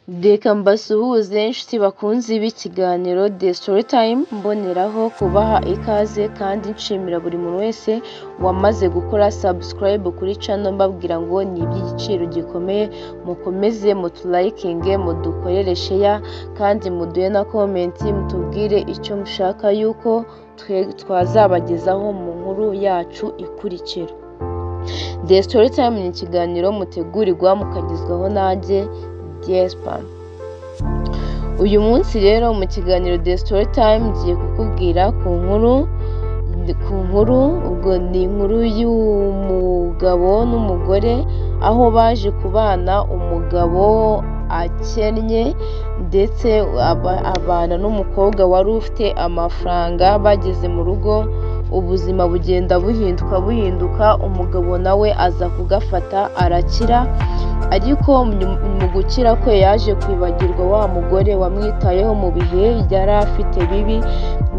Reka mbasuhuze inshuti bakunzi b'ikiganiro The Story Time, mboneraho kubaha ikaze kandi nshimira buri muntu wese wamaze gukora subscribe kuri channel, mbabwira ngo ni iby'igiciro gikomeye, mukomeze mutulayikinge, mudukorere share kandi muduhe na comment, mutubwire icyo mushaka yuko twazabagezaho mu nkuru yacu ikurikira. The Story Time ni ikiganiro mutegurirwa mukagezwaho nanjye Diespa. Uyu munsi rero mu kiganiro The Story Time ngiye kukubwira ku nkuru, ubwo ni inkuru y'umugabo n'umugore, aho baje kubana umugabo akennye ndetse abana n'umukobwa wari ufite amafaranga. Bageze mu rugo ubuzima bugenda buhinduka buhinduka, umugabo nawe aza kugafata arakira, ariko mu gukira kwe yaje kwibagirwa wa mugore wamwitayeho mu bihe yari afite bibi,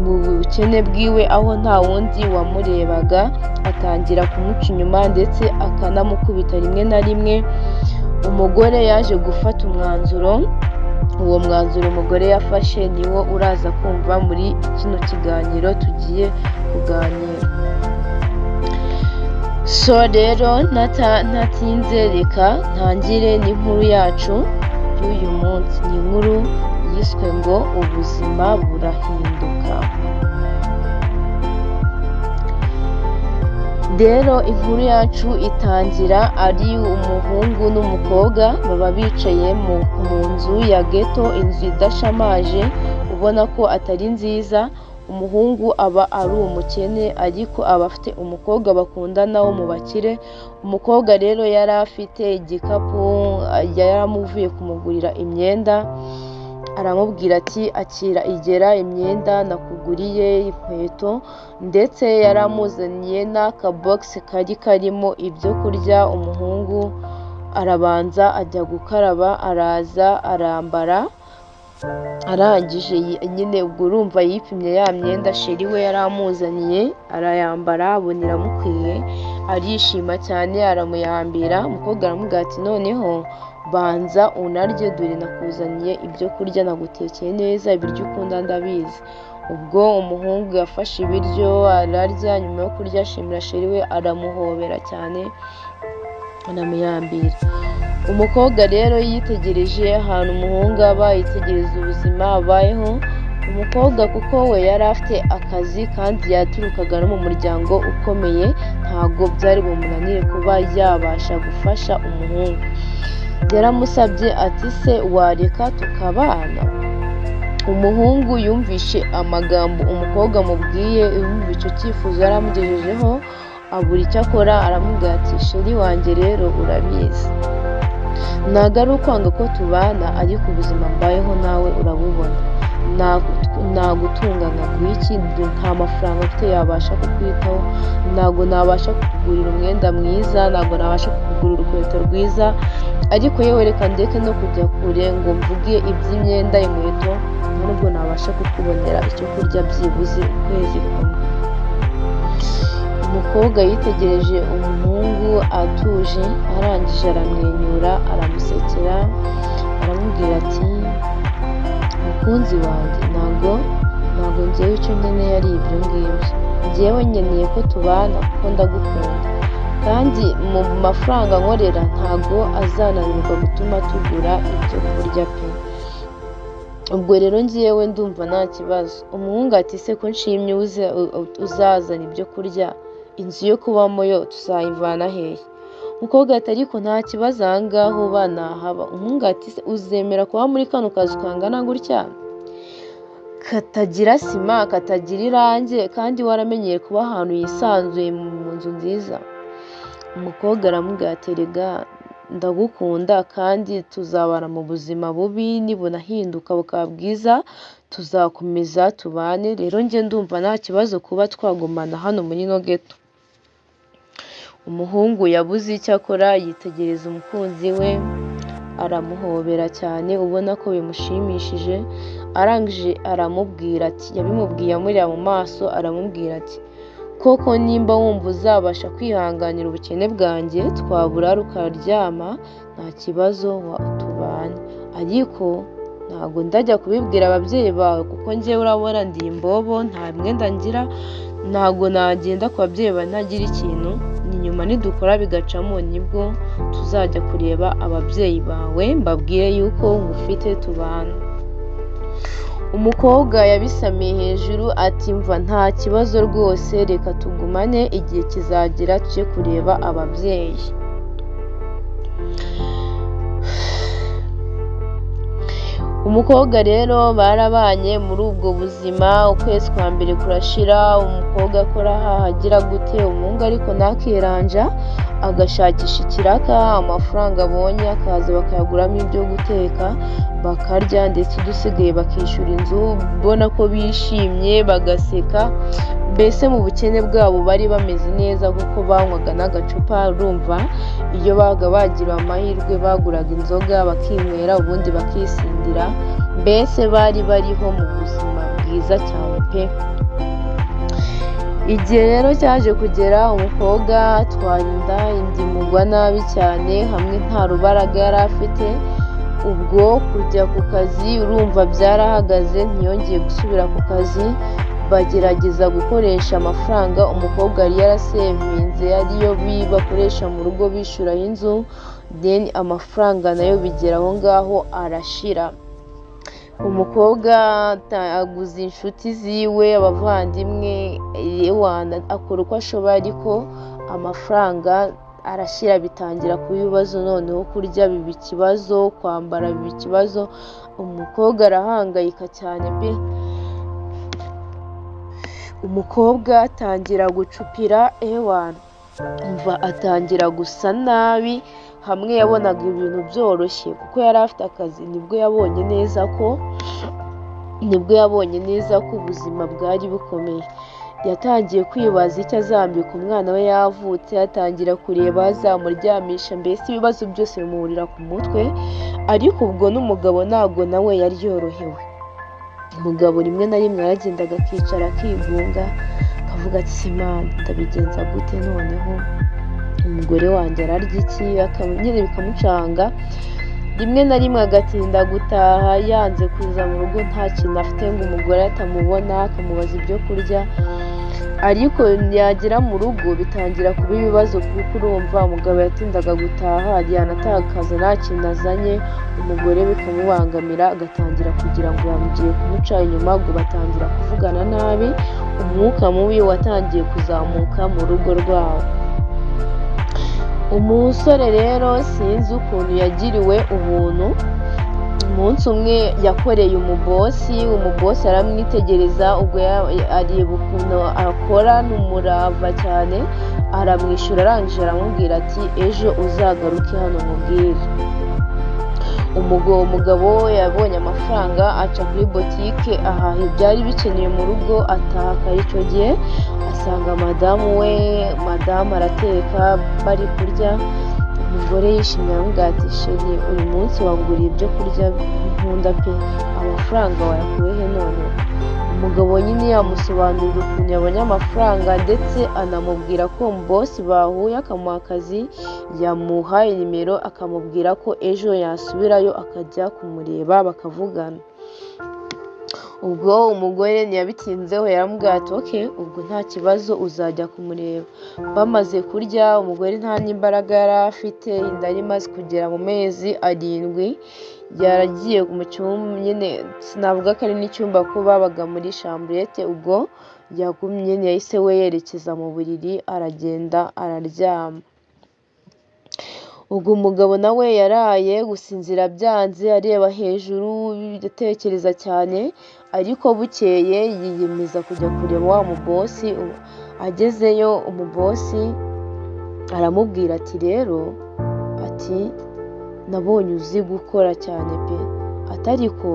mu bukene bwiwe, aho nta wundi wamurebaga, atangira kumuca inyuma ndetse akanamukubita rimwe na rimwe. Umugore yaje gufata umwanzuro, uwo mwanzuro umugore yafashe niwo uraza kumva muri kino kiganiro tugiye kuganira. So rero ntatinze, reka ntangire n'inkuru yacu y'uyu munsi. Ni inkuru yiswe ngo "Ubuzima burahinduka". Rero inkuru yacu itangira ari umuhungu n'umukobwa baba bicaye mu nzu ya ghetto, inzu idashamaje, ubona ko atari nziza. Umuhungu aba ari umukene ariko aba afite umukobwa bakundana wo mu bakire. Umukobwa rero yari afite igikapu, yari amuvuye kumugurira imyenda, aramubwira ati: "Akira, igera imyenda nakuguriye, inkweto", ndetse yari amuzaniye n'akabogisi kari karimo ibyo kurya. Umuhungu arabanza ajya gukaraba, araza arambara, arangije nyine ubwo urumva yipimye ya myenda chéri we yari amuzaniye, arayambara abona iramukwiye, arishima cyane, aramuyambira. Umukobwa aramubwira ati: "Noneho banza unarye, dore nakuzaniye ibyo kurya, nagutekeye neza ibiryo ukunda ndabizi." Ubwo umuhungu yafashe ibiryo ararya, nyuma yo kurya ashimira chéri we, aramuhobera cyane, anamuyambira. Umukobwa rero yitegereje ahantu umuhungu aba, yitegereza ubuzima abayeho. Umukobwa kuko we yari afite akazi kandi yaturukaga no mu muryango ukomeye, ntabwo byari bumunanire kuba yabasha gufasha umuhungu. Yaramusabye ati: "Se wareka tukabana?" Umuhungu yumvishe amagambo umukobwa amubwiye, yumva icyo cyifuzo yari amugejejeho, abura icyo akora, aramubwira ati: "Chéri wanjye, rero urabizi, ntabwo ari ukwanga ko tubana, ariko ubuzima mbayeho nawe urabubona. Nagutunga nkaguha iki? Nta mafaranga mfite yabasha kukwitaho, ntabwo nabasha kukugurira umwenda mwiza, ntabwo nabasha kukugurira urukweto rwiza, ariko yewe reka ndeke no kujya kure ngo mvuge iby'imyenda, inkweto, nta nubwo nabasha kukubonera icyo kurya byibuze ukwezi kumwe." Umukobwa yitegereje umuhungu atuje, arangije aramwenyura, aramusekera, aramubwira ati: "Mukunzi wanjye, ntabwo ngewe icyo nkeneye ari ibyo ngibyo. Ngewe nkeneye ko tubana kuko ndagukunda, kandi mu mafaranga nkorera ntabwo azananirwa gutuma tugura ibyo kurya pe. Ubwo rero ngewe ndumva nta kibazo." Umuhungu ati: "Se ko nshimye uzazana ibyo kurya, inzu yo kubamo yo tuzayivana hehe?" Umukobwa ati: "Ariko nta kibazo, aha ngaha uba nahaba." Umuhungu ati: "Se uzemera kuba muri kano kazu kangana gutya, katagira sima, katagira irangi, kandi waramenyeye kuba ahantu hisanzuye mu nzu nziza?" Umukobwa aramubwira ati: "Erega ndagukunda kandi tuzabana mu buzima bubi, nibunahinduka bukaba bwiza tuzakomeza tubane. Rero njye ndumva nta kibazo kuba twagumana hano muri ino ghetto." Umuhungu yabuze icyo akora, yitegereza umukunzi we, aramuhobera cyane, ubona ko bimushimishije, arangije aramubwira ati, yabimubwiye amureba mu maso, aramubwira ati: "Koko nimba wumva uzabasha kwihanganira ubukene bwanjye, twaburara ukaryama, nta kibazo tubane." Ariko ntabwo ndajya kubibwira ababyeyi bawe kuko njyewe urabona ndi imbobo, nta mwenda ngira, ntabwo nagenda ku babyeyi bawe ntagira ikintu, ni nyuma nidukora bigacamo nibwo tuzajya kureba ababyeyi bawe mbabwire yuko ngufite tubana. Umukobwa yabisamiye hejuru ati mva nta kibazo rwose, reka tugumane igihe kizagera tujye kureba ababyeyi. Umukobwa rero barabanye muri ubwo buzima, ukwezi kwa mbere kurashira, umukobwa akora ahagira gute, umuhungu ariko ntakiranja, agashakisha ikiraka, amafaranga abonye akaza bakayaguramo ibyo guteka bakarya, ndetse udusigaye bakishyura inzu, ubona ko bishimye bagaseka, mbese mu bukene bwabo bari bameze neza kuko banywaga n'agacupa, urumva iyo babaga bagiriwe amahirwe baguraga inzoga bakinywera ubundi bakisindira, mbese bari bariho mu buzima bwiza cyane pe. Igihe rero cyaje kugera umukobwa atwara inda, inda imugwa nabi cyane, hamwe nta rubaraga yari afite, ubwo kujya ku kazi urumva byarahagaze, ntiyongeye gusubira ku kazi, bagerageza gukoresha amafaranga umukobwa yari yarasevinze ariyo bakoresha mu rugo bishyuraho inzu, then amafaranga nayo bigera aho ngaho arashira. Umukobwa aguza inshuti ziwe, abavandimwe, akora uko ashoboye ariko amafaranga arashira, bitangira kuba ibibazo, noneho kurya biba ikibazo, kwambara biba ikibazo, umukobwa arahangayika cyane pe. Umukobwa atangira gucupira, ewana umva atangira gusa nabi, hamwe yabonaga ibintu byoroshye kuko yari afite akazi, nibwo yabonye neza ko ubuzima bwari bukomeye. Yatangiye kwibaza icyo azambika umwana we yavutse, atangira kureba azamuryamisha, mbese ibibazo byose bimuhurira ku mutwe, ariko ubwo n'umugabo ntabwo nawe yari yorohewe. Umugabo rimwe na rimwe yaragendaga akicara akigunga, akavuga ati se Mana ndabigenza gute noneho, umugore wanjye ararya iki, nyine bikamucanga, rimwe na rimwe agatinda gutaha yanze kuza mu rugo nta kintu afite ngo umugore atamubona, akamubaza ibyo kurya, ariko yagera mu rugo bitangira kuba ibibazo kuko urumva umugabo yatindaga gutaha, yanatakaza nta kintu azanye, umugore bikamubangamira, agatangira kugira ngo yamugiye kumuca inyuma, ubwo batangira kuvugana nabi, umwuka mubi watangiye kuzamuka mu rugo rwabo. Umusore rero sinzi ukuntu yagiriwe ubuntu, umunsi umwe yakoreye umubosi, umubosi aramwitegereza, ubwo areba ukuntu akora n'umurava cyane, aramwishyura, arangije aramubwira ati ejo uzagaruke hano nkubwire. Umugabo yabonye amafaranga aca kuri botike ahaha ibyari bikenewe mu rugo, ataha kare icyo gihe asanga madamu we, madamu arateka bari kurya, umugore yishimye aramubwira ati sheri uyu munsi wanguriye ibyo kurya nkunda pe, amafaranga wayakuye he none? Umugabo nyine yamusobanurira ukuntu yabonye amafaranga, ndetse anamubwira ko bosi bahuye akamuha akazi, yamuhaye nimero akamubwira ko ejo yasubirayo akajya kumureba bakavugana. Ubwo umugore ntiyabitinzeho yaramubwira ati oke ubwo nta kibazo uzajya kumureba. Bamaze kurya umugore nta n'imbaraga yari afite, inda yari imaze kugera mu mezi 7, yaragiye mu cyumba nyine sinavuga ko ari n'icyumba kuko babaga muri chambrette, ubwo yagumye yahise we yerekeza mu buriri aragenda araryama. Ubwo umugabo nawe yaraye gusinzira byanze, areba hejuru atekereza cyane, ariko bukeye yiyemeza kujya kureba wa mubosi, agezeyo umubosi aramubwira ati rero ati nabonye uzi gukora cyane pe, atariko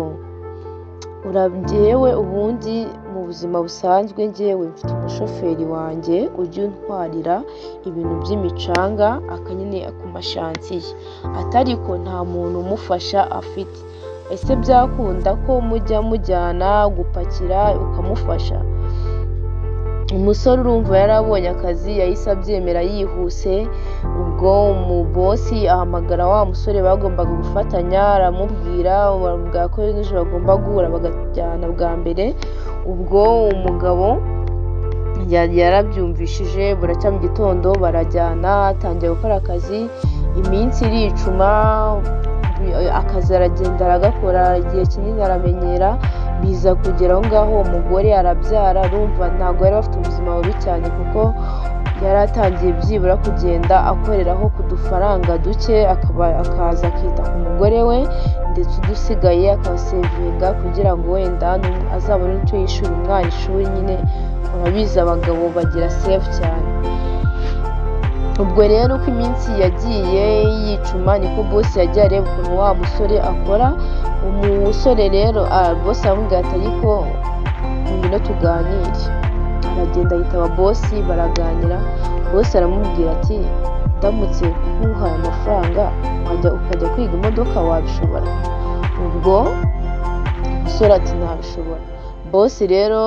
njyewe ubundi mu buzima busanzwe njyewe mfite umushoferi wanjye ujya untwarira ibintu by'imicanga akanyine ku mashansiye, atariko nta muntu umufasha afite, ese byakunda ko mujya mujyana gupakira ukamufasha? Umusore urumva yarabonye akazi, yahise abyemera yihuse. Ubwo umubosi ahamagara wa musore bagombaga gufatanya, aramubwira, baramubwira ko nijoro bagomba guhura bakajyana bwa mbere. Ubwo umugabo yarabyumvishije, buracya mu gitondo barajyana, atangira gukora akazi. Iminsi iricuma, akazi aragenda aragakora igihe kinini, aramenyera. Biza kugera aho ngaho umugore arabyara. Urumva ntabwo yari afite ubuzima bubi cyane, kuko yari atangiye byibura kugenda akoreraho ku dufaranga duke, akaba akaza akita ku mugore we, ndetse udusigaye akasevinga kugira ngo wenda azabone icyo yishyura umwana ishuri. Nyine urabizi, abagabo bagira save cyane. Ubwo rero uko iminsi yagiye yicuma, niko bosi yagiye areba ukuntu wa musore akora. Umusore rero, bosi aramubwira ati: "Ariko ngwino tuganire." Aragenda yitaba bosi, baraganira. Bosi aramubwira ati: "Ndamutse nkuhaye amafaranga wajya ukajya kwiga imodoka, wabishobora?" Ubwo umusore ati: "Ntabishobora." Bosi rero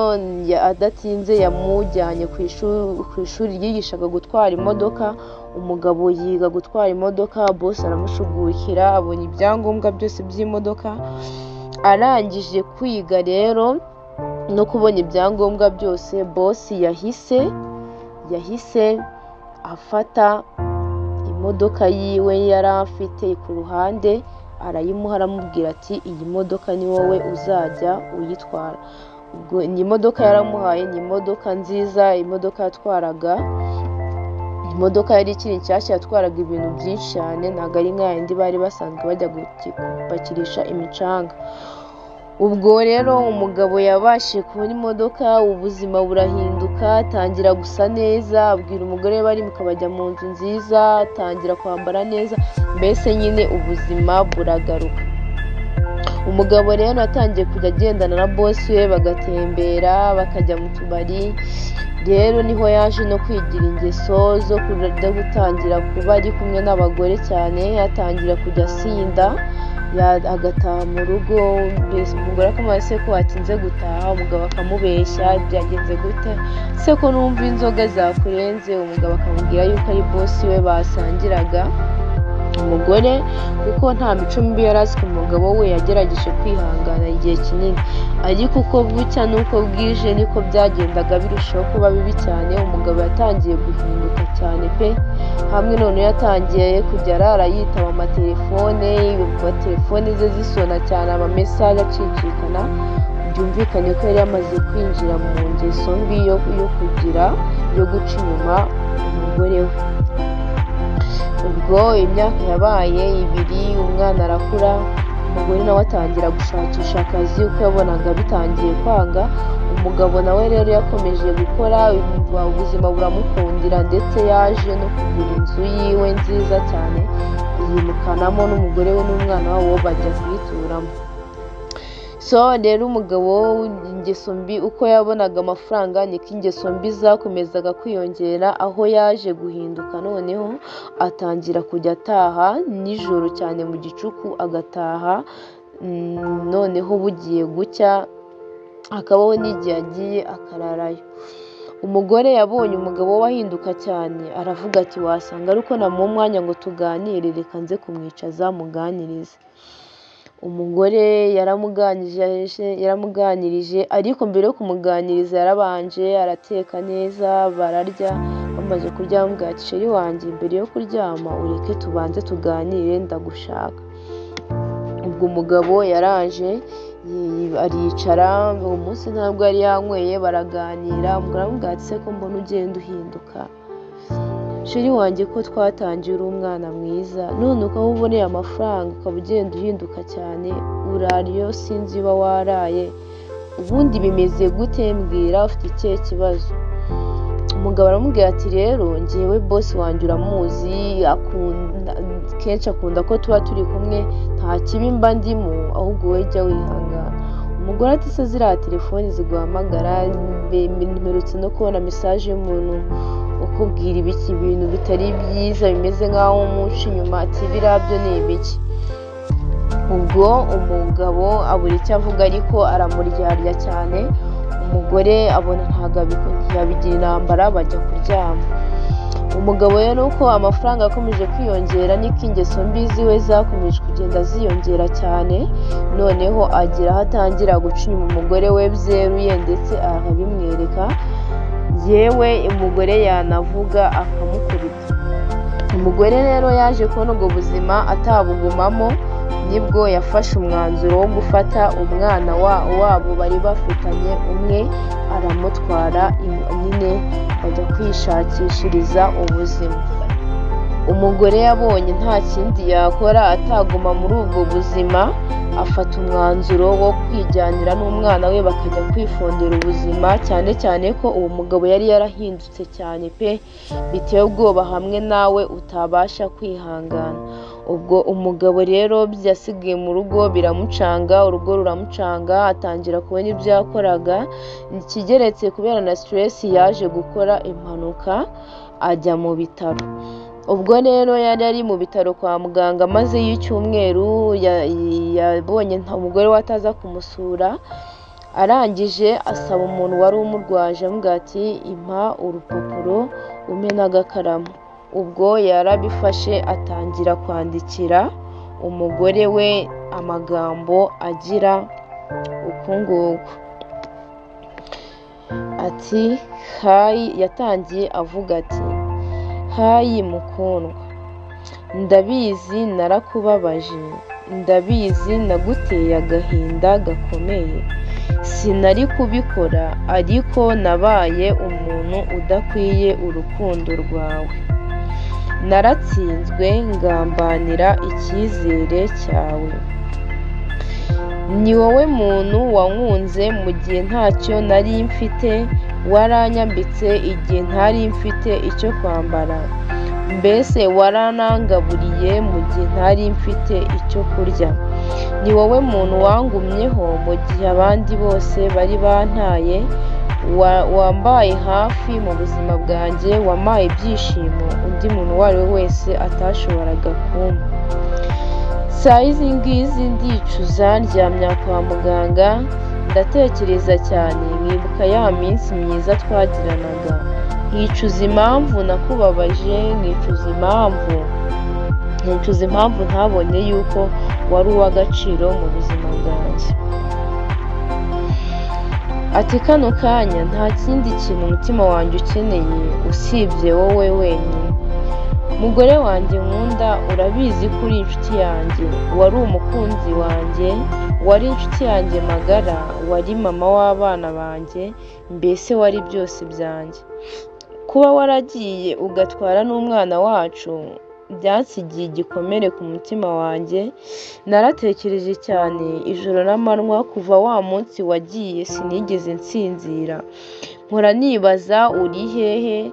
adatinze yamujyanye ku ishuri ryigishaga gutwara imodoka. Umugabo yiga gutwara imodoka, bosi aramushugukira, abona ibyangombwa byose by'imodoka. Arangije kwiga rero no kubona ibyangombwa byose, bosi yahise afata imodoka yiwe yari afite ku ruhande, arayimuha, aramubwira ati: "Iyi modoka ni wowe uzajya uyitwara." Ubwo ni imodoka yaramuhaye, ni imodoka nziza, imodoka yatwaraga, imodoka yari ikiri nshyashya, yatwaraga ibintu byinshi cyane, ntabwo ari nka yindi bari basanzwe bajya gupakirisha imicanga. Ubwo rero umugabo yabashije kubona imodoka, ubuzima burahinduka, atangira gusa neza, abwira umugore we barimuka bajya mu nzu nziza, atangira kwambara neza, mbese nyine ubuzima buragaruka. Umugabo rero atangiye kujya agendana na bosi we, bagatembera, bakajya mu tubari. Rero niho yaje no kwigira ingeso zo gutangira kuba ari kumwe n'abagore cyane, atangira kujya asinda, agataha mu rugo, mbese umugore akamubaza: "Se ko watinze gutaha?" Umugabo akamubeshya: "Byagenze gute se ko numva inzoga zakurenze?" Umugabo akamubwira yuko ari bosi we basangiraga. Umugore, kuko nta mico mibi yari azi ku mugabo we, yagerageje kwihangana igihe kinini, ariko uko bucya n'uko bwije niko byagendaga birushaho kuba bibi cyane. Umugabo yatangiye guhinduka cyane pe! Hamwe noneho yatangiye kujya arara yitaba amatelefone, telefone ze zisona cyane, amamesaje acicikana. Byumvikane ko yari yamaze kwinjira mu ngeso mbi yo kugira yo guca inyuma umugore we. Ubwo imyaka yabaye 2, umwana arakura, umugore nawe atangira gushakisha akazi uko yabonaga bitangiye kwanga. Umugabo nawe rero yakomeje gukora, ubuzima buramukundira, ndetse yaje no kugura inzu yiwe nziza cyane, yimukanamo n'umugore we n'umwana wabo, bajya kuyituramo. So rero umugabo, ingeso mbi, uko yabonaga amafaranga niko ingeso mbi zakomezaga kwiyongera, aho yaje guhinduka noneho atangira kujya ataha nijoro cyane mu gicuku, agataha noneho bugiye gucya, hakabaho n'igihe agiye akararayo. Umugore yabonye umugabo we ahinduka cyane, aravuga ati: "Wasanga ari uko namuha umwanya ngo tuganire, reka nze kumwicaza muganirize." Umugore yaramuganirije, ariko mbere yo kumuganiriza yarabanje arateka neza, bararya. Bamaze kurya aramubwira ati: "Chéri wanjye, mbere yo kuryama ureke tubanze tuganire, ndagushaka." Ubwo umugabo yaraje aricara, uwo munsi ntabwo yari yanyweye, baraganira. Umugore aramubwira ati: "Se ko mbona ugenda uhinduka, chéri wanjye, ko twatangiye uri umwana mwiza, none ukaba uboneye amafaranga ukaba ugenda uhinduka cyane, urara iyo sinzi uba waraye, ubundi bimeze gute? Mbwira, ufite ikihe kibazo?" Umugabo aramubwira ati: "Rero ngewe bosi wanjye uramuzi, kenshi akunda ko tuba turi kumwe, nta kibi mba ndimo, ahubwo wowe jya wihangana." Umugore ati: "Se ziriya telefoni ziguhamagara, mperutse no kubona message y'umuntu ukubwira ibiki, ibintu bitari byiza bimeze nk'aho umuca inyuma," ati: "Biriya byo ni ibiki?" Ubwo umugabo abura icyo avuga, ariko aramuryarya cyane. Umugore abona ntabwo Ntiyabigira intambara, bajya kuryama. Umugabo rero uko amafaranga akomeje kwiyongera niko ingeso mbi ziwe zakomeje kugenda ziyongera cyane, noneho agira aho atangira guca inyuma umugore we byeruye, ndetse arabimwereka, yewe umugore yanavuga akamukubita. Umugore rero yaje kubona ubwo buzima atabugumamo, nibwo yafashe umwanzuro wo gufata umwana wabo bari bafitanye umwe, aramutwara nyine bajya kwishakishiriza ubuzima. Umugore yabonye nta kindi yakora ataguma muri ubwo buzima, afata umwanzuro wo kwijyanira n'umwana we bakajya kwifondera ubuzima, cyane cyane ko uwo mugabo yari yarahindutse cyane pe, biteye ubwoba, hamwe nawe utabasha kwihangana. Ubwo umugabo rero yasigaye mu rugo biramucanga, urugo ruramucanga, atangira kubona ibyo yakoraga, ikigeretse kubera na stress yaje gukora impanuka ajya mu bitaro. Ubwo rero yari ari mu bitaro kwa muganga maze y'icyumweru, yabonye umugore we ataza kumusura, arangije asaba umuntu wari umurwaje, amubwira ati impa urupapuro umpe n'agakaramu. Ubwo yarabifashe atangira kwandikira umugore we amagambo agira uku nguku, ati hi. Yatangiye avuga ati hi mukundwa, ndabizi narakubabaje, ndabizi naguteye agahinda gakomeye, sinari kubikora ariko nabaye umuntu udakwiye urukundo rwawe, naratsinzwe ngambanira icyizere cyawe, ni wowe muntu wankunze mu gihe ntacyo nari mfite, waranyambitse igihe ntari mfite icyo kwambara, mbese waranangaburiye mu gihe ntari mfite icyo kurya, ni wowe muntu wangumyeho mu gihe abandi bose bari bantaye, wambaye hafi mu buzima bwanjye, wampaye ibyishimo undi muntu uwo ari we wese atashoboraga kumpa. Saa izi ngizi ndicuza, ndyamye kwa muganga, ndatekereza cyane, nkibuka ya minsi myiza twagiranaga, nkicuza impamvu nakubabaje, nkicuza impamvu ntabonye yuko wari uw'agaciro mu buzima bwanjye. Ati kano kanya nta kindi kintu umutima wanjye ukeneye usibye wowe wenyine. Mugore wanjye nkunda, urabizi ko uri inshuti yanjye, wari umukunzi wanjye, wari inshuti yanjye magara, wari mama w'abana banjye, mbese wari byose byanjye. Kuba waragiye ugatwara n'umwana wacu byansigiye igikomere ku mutima wanjye, naratekereje cyane ijoro n'amanywa, kuva wa munsi wagiye sinigeze nsinzira, mpora nibaza uri hehe,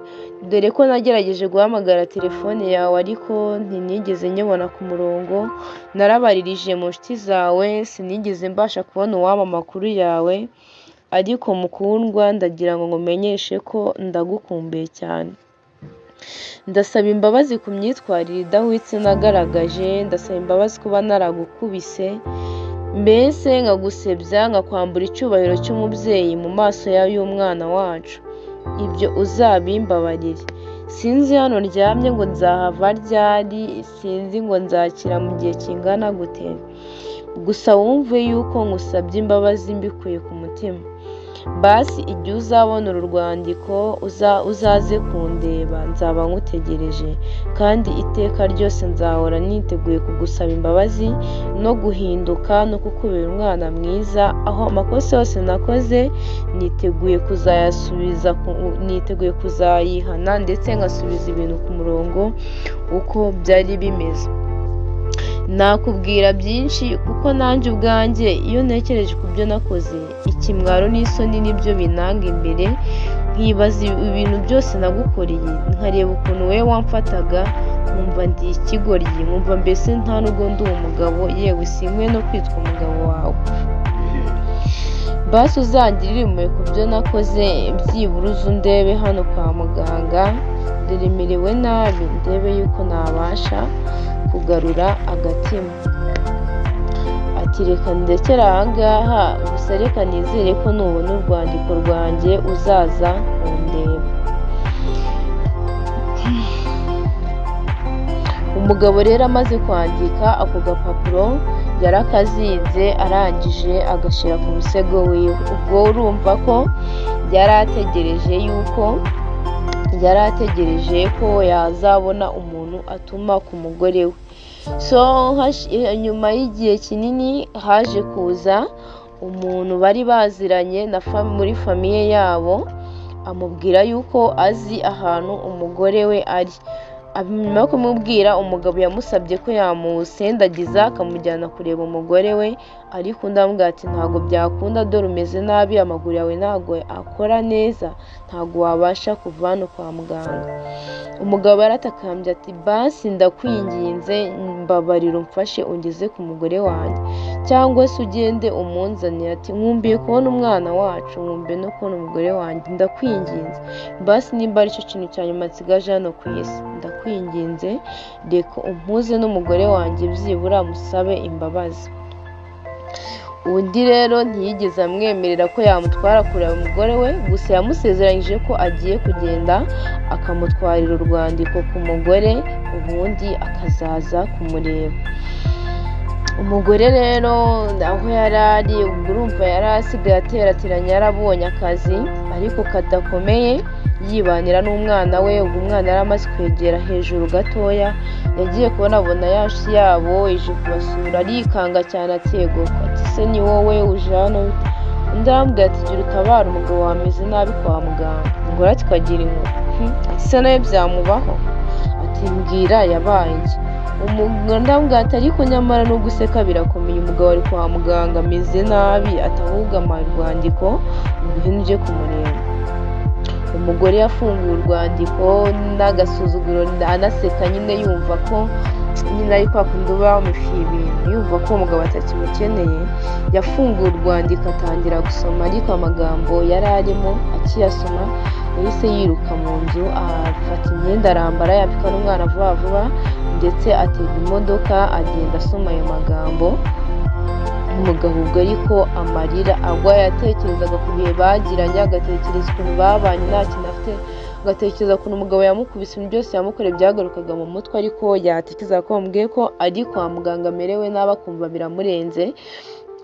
dore ko nagerageje guhamagara telefone yawe ariko ntinigeze nyibona ku murongo, narabaririje mu nshuti zawe sinigeze mbasha kubona uwampa amakuru yawe, ariko mukundwa ndagira ngo nkumenyeshe ko ndagukumbuye cyane. Ndasaba imbabazi ku myitwarire idahwitse nagaragaje, ndasaba imbabazi kuba naragukubise, mbese nkagusebya, nkakwambura icyubahiro cy'umubyeyi mu maso y'umwana wacu, ibyo uzabimbabarire. Sinzi hano ndyamye ngo nzahava ryari, sinzi ngo nzakira mu gihe kingana gute, gusa wumve yuko ngusabye imbabazi mbikuye ku mutima. Basi igihe uzabona uru rwandiko uzaze kundeba, nzaba nkutegereje, kandi iteka ryose nzahora niteguye kugusaba imbabazi no guhinduka no kukubera umwana mwiza, aho amakosa yose nakoze niteguye kuzayasubiza, niteguye kuzayihana ndetse ngasubiza ibintu ku murongo uko byari bimeze. Nakubwira byinshi kuko nanjye ubwanjye iyo ntekereje ku byo nakoze, ikimwaro n'isoni nibyo binanga imbere, nkibaza ibintu byose nagukoreye, nkareba ukuntu wowe wamfataga, nkumva ndi ikigoryi, nkumva mbese nta nubwo ndi umugabo, yewe sinkwiye no kwitwa umugabo wawe. Basi uzangirire impuhwe ku byo nakoze, byibura uze undebe hano kwa muganga, dore merewe nabi, ndebe yuko nabasha kugarura agatima. Ati Ati reka ndekere aha ngaha, gusa reka nizere ko nubona urwandiko rwanjye uzaza kundeba. Umugabo rero amaze kwandika ako gapapuro yarakazinze, arangije agashyira ku musego wiwe. Ubwo urumva ko yari ategereje yuko yari ategereje ko yazabona umuntu atuma ku mugore we. So nyuma y'igihe kinini haje kuza umuntu bari baziranye na muri famille yabo, amubwira yuko azi ahantu umugore we ari. Nyuma yo kumubwira, umugabo yamusabye ko yamusendagiza akamujyana kureba umugore we, ariko undi aramubwira ati ntabwo byakunda, dore umeze nabi, amaguru yawe ntabwo akora neza, ntabwo wabasha kuva hano kwa muganga. Umugabo yaratakambye ati basi ndakwinginze mbabarira umfashe ungeze ku mugore wanjye, cyangwa se ugende umunzanire. Ati nkumbuye kubona umwana wacu, nkumbuye no kubona umugore wanjye, ndakwinginze basi nimba aricyo kintu cya nyuma nsigaje hano ku isi, ndakwinginze reka umpuze n'umugore wanjye byibura musabe imbabazi. Undi rero ntiyigeze amwemerera ko yamutwara kureba umugore we, gusa yamusezeranyije ko agiye kugenda akamutwarira urwandiko ku mugore, ubundi akazaza kumureba. Umugore rero aho yari ari, ubwo urumva yari asigaye aterateranya, yarabonye akazi ariko kadakomeye, yibanira n'umwana we. Ubwo umwana yari amaze kwegera hejuru gatoya, yagiye kubona abona ya nshuti yabo ije kubasura, arikanga cyane atego ati se ni wowe uje hano? Undi aramubwira ati gira utabare umugabo wawe ameze nabi kwa muganga. Umugore ati kagira inkuru, ati se nawe byamubaho? Ati mbwira yabaye iki? Undi aramubwira ati ariko nyamara no guseka birakomeye, umugabo ari kwa muganga ameze nabi, ati ahubwo ampaye urwandiko ngwino ujye kumureba. Umugore yafunguye urwandiko n'agasuzuguro, anaseka nyine, yumva ko nyine ari kwa kundi uba wamuciye ibintu, yumva ko umugabo atakimukeneye. Yafunguye urwandiko atangira gusoma, ariko amagambo yari arimo akiyasoma yahise yiruka mu nzu, afata imyenda arambara, yambika n'umwana vuba vuba, ndetse atega imodoka agenda asoma ayo magambo. Umugabo ubwo ariko amarira agwa, yatekerezaga ku bihe bagiranye, agatekereza ukuntu babanye nta kintu afite, agatekereza ukuntu umugabo yamukubise, ibintu byose yamukoreye byagarukaga mu mutwe, ariko yatekereza ko bamubwiye ko ari kwa muganga amerewe nabi akumva biramurenze,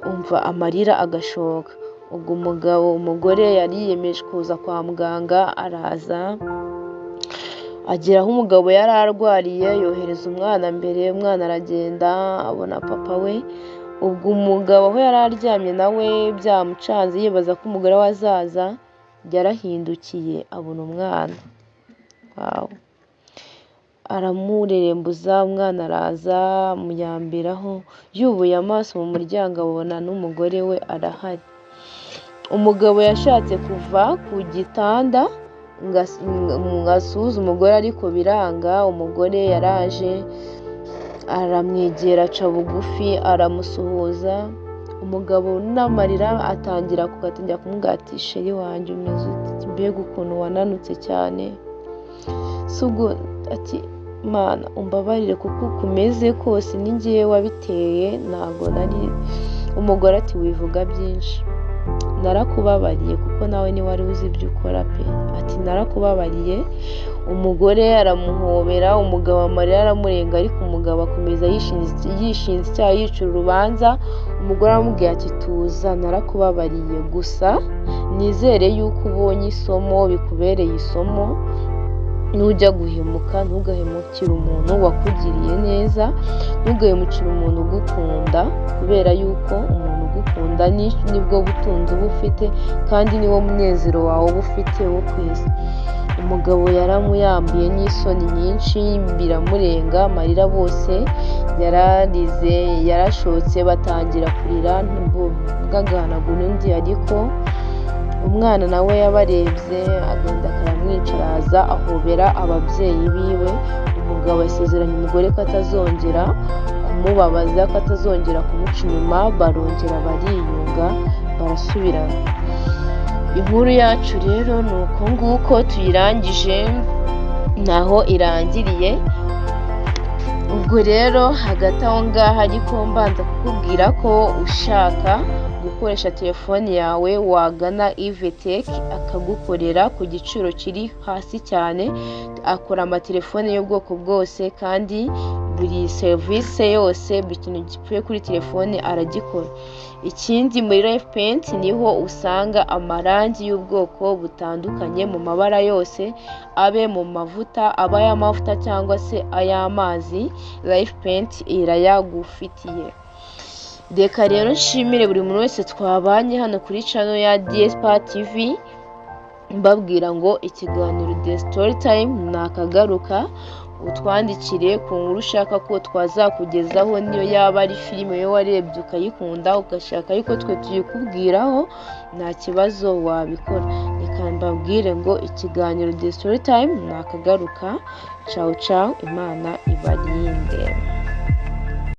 umva amarira agashoka. Ubwo umugabo umugore yari yiyemeje kuza kwa muganga, araza agera aho umugabo yari arwariye, yohereza umwana mbere, umwana aragenda abona papa we. Ubwo umugabo aho yari aryamye nawe byamucanze, yibaza ko umugore we azaza, yarahindukiye abona umwana, aramurerembuza, umwana araza amuyambiraho, yubuye amaso mu muryango abona n'umugore we arahari. Umugabo yashatse kuva ku gitanda ngo asuhuze umugore ariko biranga, umugore yaraje aramwegera aca bugufi aramusuhuza, umugabo n'amarira atangira kugatangira kumubwira ati sheri wanjye umeze ute, mbega ukuntu wananutse cyane, ubwo ati mana umbabarire kuko uko umeze kose ni njyewe wabiteye, ntabwo nari. Umugore ati wivuga byinshi, narakubabariye kuko nawe ntiwari uzi ibyo ukora pe, ati narakubabariye. Umugore aramuhobera, umugabo amarira aramurenga, ariko umugabo akomeza yishinze icyaha, yicira urubanza. Umugore aramubwira ati tuza narakubabariye, gusa nizere yuko ubonye isomo, bikubereye isomo, nujya guhemuka ntugahemukire umuntu wakugiriye neza, ntugahemukire umuntu ugukunda, kubera yuko umuntu ugukunda nibwo butunzi uba ufite, kandi niwo munezero wawe uba ufite wo ku isi. Umugabo yaramuyambuye n'isoni nyinshi biramurenga, amarira bose yararize, yarashotse, batangira kurira, bwagahanagura undi, ariko umwana nawe yabarebye agenda karamwica, araza ahobera ababyeyi biwe. Umugabo asezeranya umugore ko atazongera kumubabaza, ko atazongera kumuca inyuma, barongera bariyunga barasubirana. Inkuru yacu rero ni uko nguko tuyirangije, naho irangiriye. Ubwo rero hagati aho ngaho ariko mbanza kukubwira ko ushaka gukoresha telefone yawe wagana Ivetech akagukorera ku giciro kiri hasi cyane. Akora amatelefone y'ubwoko bwose kandi buri serivisi yose, buri kintu gipfuye kuri telefone aragikora. Ikindi, muri Life Paint niho usanga amarangi y'ubwoko butandukanye mu mabara yose, abe mu mavuta, aba ay'amavuta cyangwa se ay'amazi, Life Paint irayagufitiye. Reka rero nshimire buri muntu wese twabanye hano kuri channel ya DSPA TV, mbabwira ngo ikiganiro The Story Time nakagaruka. Utwandikire ku nkuru ushaka ko twazakugezaho, niyo yaba ari filime yo warebye ukayikunda ugashaka yuko twe tuyikubwiraho, nta kibazo wabikora. Reka mbabwire ngo ikiganiro The Story Time nakagaruka. Cawu cawu, Imana ibarinde.